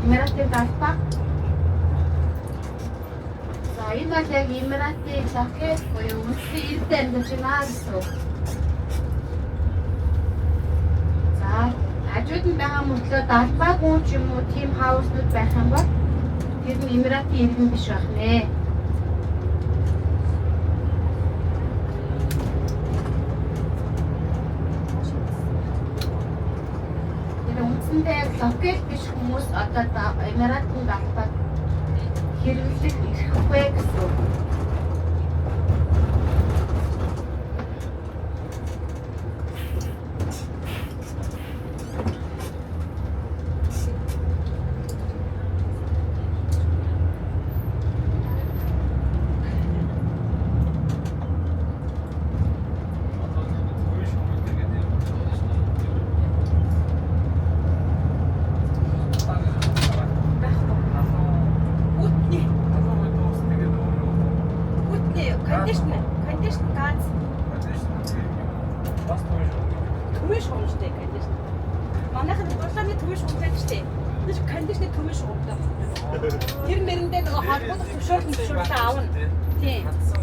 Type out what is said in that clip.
Эмиратын далбаа. За, энэ бол яг Эмиратын local буюу үндсэн иргэд амьдарч байна гэсэн үг. За, хажууд нь байгаа мөртлөө далбаагүй ч юм уу team house нууд байх юм бол тэр нь Эмиратын иргэн биш байх нэ. Тэр үндсэндээ яг local биш хүмүүс одоо Эмиратын далбааг хэрэглэх эрхгүй гэсэн үг. Байхгүй. Хүйтний. Хүйтний condition, condition ганц төмөн шугамжтай condition. Манайхан дулааны төмөн шугамтай шүү дээ. Тэр condition төмөн шугамтай. Тэр мэрэндээ нөгөө холбогдох төвшөөрөл авна. Тийм.